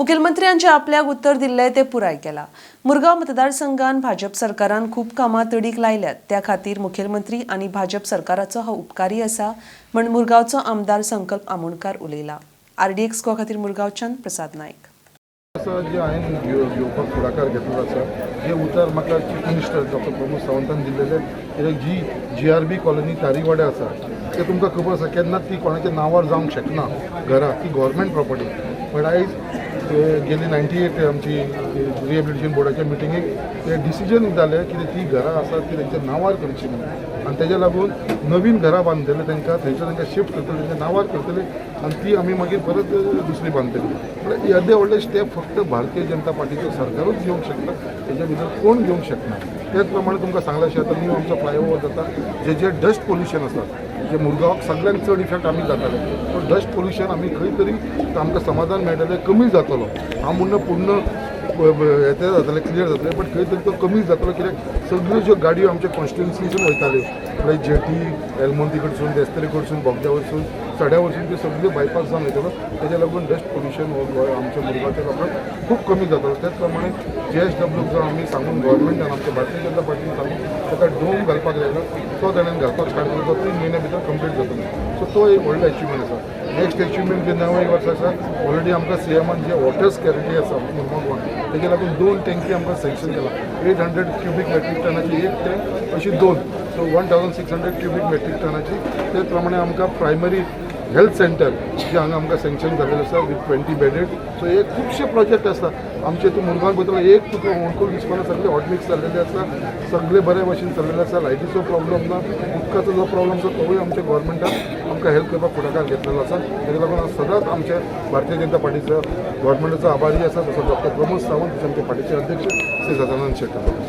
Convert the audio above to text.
मुखेलमंत्र्यान जे आपल्याक उत्तर दिल्लें तें पुराय केलां. मुरगांव मतदारसंघान भाजप सरकारान खूब कामां तडीक लायल्यात, त्या खातीर मुखेलमंत्री आनी भाजप सरकाराचो हांव उपकारी आसा म्हण मुरगांवचो आमदार संकल्प आमोणकार उलयला. आरडीएक्स गोवा खातीर मुरगांवच्यान प्रसाद नायक. आसा जे हांवें घेवपाक फुडाकार घेतलेलो आसा, जे उतर म्हाका चीफ मिनिस्टर डॉक्टर प्रमोद सावंतान दिल्लेले, कित्याक जी जीआरबी कॉलनी तारीवाडे आसा ते तुमकां खबर आसा, केन्नाच ती कोणाच्या नांवार जावंक शकना घरां, ती गव्हर्मेंट प्रॉपर्टी. बट आयज गेली 98 आमची रिहेबिलिटेशन बोर्डाच्या मिटिंगेक ते डिसिजन जालें की ती घरां आसा ती तेंच्या नांवार करची म्हणून आनी तेज्या लागून नवीन घरां बांदतले तांकां, थंयसर तांकां शिफ्ट करतले, तेंच्या नांवार करतले आनी ती आमी मागीर परत दुसरी बांदतली. म्हळ्यार येदे व्हडले स्टेप फक्त भारतीय जनता पार्टीचो सरकारूच घेवंक शकता, तेच्या भितर कोण घेवंक शकना. तेच प्रमाणे तुमकां सांगलां अशें आतां न्यू आमचो फ्लायओवर जाता, जे जे डस्ट पोल्युशन आसा, जे मुरगांवाक सगळ्यांत चड इफेक्ट आमी जाताले, तो डस्ट पोल्युशन आमी खंय तरी आमकां समाधान मेळटलें, कमी जातलो. हांव म्हणना पूर्ण हें जातलें, क्लियर जातलें, बट खंय तरी तो कमी जातलो, कित्याक सगळ्यो ज्यो गाडयो आमच्या कॉन्स्टिट्युन्सीसून वयताल्यो, म्हळ्यार जेटी एलमोंती कडसून, देस्तेरी कडसून, बोगद्या वरसून, सड्या वरसून, त्यो सगळ्यो बायपास जावन वयतलो. तेज्या लागून डस्ट पोल्युशन हो गोंय आमच्या मुरगांवच्या लोकांक खूब कमी जातलो. तेच प्रमाणे जीएसडब्ल्यू जो आमी सांगून गव्हर्मेंटान, आमच्या भारतीय जनता पार्टीन सांगून ताका डोम घालपाक लायलो, तो ताणें घालपाक स्टार्ट केलो, तो 3 म्हयन्या भितर कंप्लीट जातलो. सो तो एक व्हडलो एचिवमेंट आसा. नेक्स्ट एचिवमेंट जे नवें एक वर्स आसा, ऑलरेडी आमकां सीएमान जे वॉटर स्कॅरिटी आसा मुरगांव, तेजे लागून दोन टँकी आमकां सँक्शन केला, 800 क्युबीक मेट्रीक टनाची एक टँक, अशी दोन, सो 1600 क्युबीक मेट्रीक टनाची. तेच प्रमाणे आमकां प्रायमरी हेल्थ सेंटर जे हांगा आमकां सँक्शन जाल्लें आसा विथ 20 बेडेड. सो हे खुबशे प्रोजेक्ट आसा आमचे. तूं मुरगांव पळयतलो, एक तुका होणकूल दिसपाना, सगळे हॉटमिक्स जाल्लेले आसा, सगळे बरे भशेन चल्लेले आसा. लायटीचो प्रॉब्लम ना, उदकाचो जो प्रॉब्लम आसा तोवूय आमच्या गव्हर्मेंटान आमकां हेल्प करपाक फुडाकार घेतलेलो आसा. ताका लागून हांव सदांच आमच्या भारतीय जनता पार्टीचो गव्हर्मेंटाचो आभारी आसा, तसो डॉक्टर प्रमोद सावंत, तशें आमच्या पार्टीचे अध्यक्ष श्री सदानंद शेट्टर.